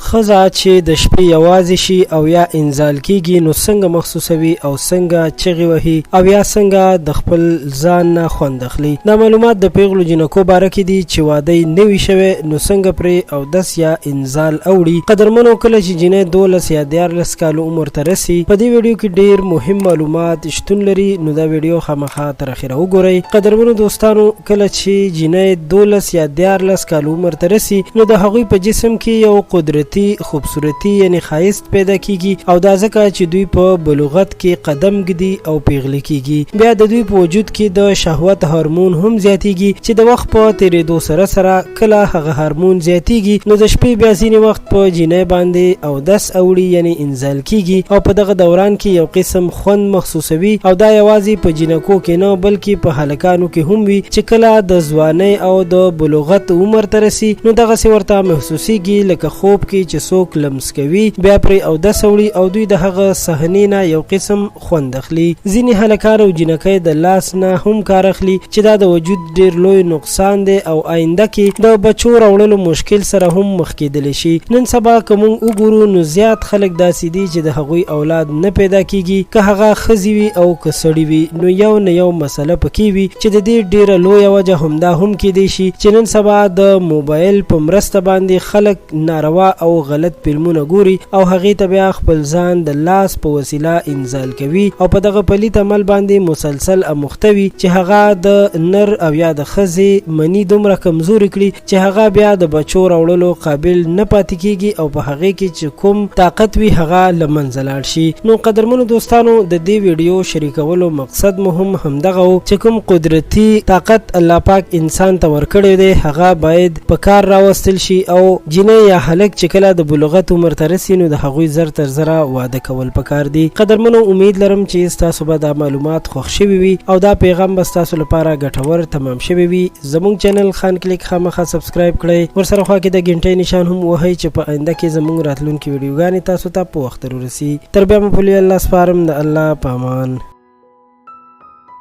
ښځه چې د شپې یوازې شي او یا انزال کیږي نو څنګه محسوسوي او څنګه چغې وهي او یا څنګه د خپل ځان نه خوند اخلي؟ دا معلومات د پیغلو جینکو باره کې دي چې واده یې نه وي شوی نو څنګه پرې اودس یا انزال اوړي. قدرمنو کله چې جینۍ 12 یا 13 کالو عمر ته رسي، په دې ویډیو کې ډیر مهم معلومات شتون لري نو دا ویډیو خامخا تر اخره وګورئ. قدرمنو دوستانو کله چې جینۍ 12 یا 13 کالو عمر ته رسي نو د هغوی په جسم کې یو قدرتي خوبصورتي یعنی ښایست پیدا کیږي او دا ځکه چې دوی په بلوغت کې قدم ږدي او پیغلې کیږي. بیا د دوی په وجود کې د شهوت هورمون هم زیاتیږي چې د وخت په تیریدو سره سره کله هغه هورمون زیاتیږي نو د شپې بیا ځینې وخت په جینۍ باندې اودس اوړي یعنی انزال کیږي او په دغه دوران کې یو قسم خوند محسوسوي او دا یوازې په جینکو کې نه بلکې په هلکانو کې هم وي چې کله د ځوانۍ او د بلوغت عمر ته رسي نو دغسې ورته محسوسیږي لکه خوب کې چې څوک لمس کوي، بیا پرې اودس اوړي او دوی د هغه صحنې نه یو قسم خوند اخلي. ځینې هلکان او جینکۍ د لاس نه هم کار اخلي چې دا د وجود ډیر لوی نقصان دی او آینده کې د بچو راوړلو مشکل سره هم مخ کیدلی شي. نن سبا که مونږ وګورو نو زیات خلک داسې دي چې د هغوی اولاد نه پیدا کیږي، که هغه ښځې وي او که سړي وي نو یو نه یو مسله پکې وي چې د دې ډیره لویه وجه همدا هم کیدی شي چې نن سبا د موبایل په مرسته باندې خلک ناروا او غلط فلمونه ګوري او هغې ته بیا خپل ځان د لاس په وسیله انزال کوي او په دغه پلیت عمل باندې مسلسل اموخته وي چې هغه د نر او یا د ښځې مني دومره کمزوري کړي چې هغه بیا د بچو راوړلو قابل نه پاتې کیږي او په هغې کې چې کوم طاقت وي هغه له منځه لاړ شي. نو قدرمنو دوستانو د دې ویډیو شریکولو مقصد مو هم همدغه و چې کوم قدرتي طاقت الله پاک انسان ته ورکړی دی هغه باید په کار راوستل شي او جینۍ یا هلک چې کله د بلوغت عمر ته رسي نو د هغوی زر تر زره واده کول پکار دي. قدرمنو امید لرم چې ستاسو به دا معلومات خوښ شوي وي او دا پیغام به ستاسو لپاره ګټور تمام شوی وي. زموږ چینل خان کلیک خامخا سبسکرایب کړئ، ورسره خوا کې د ګنټۍ نشان هم ووهئ چې په آینده کې زموږ راتلونکي ویډیوګانې تاسو ته په وخت ورسي. تر بیا مو په لوی الله سپارم، د الله په امان.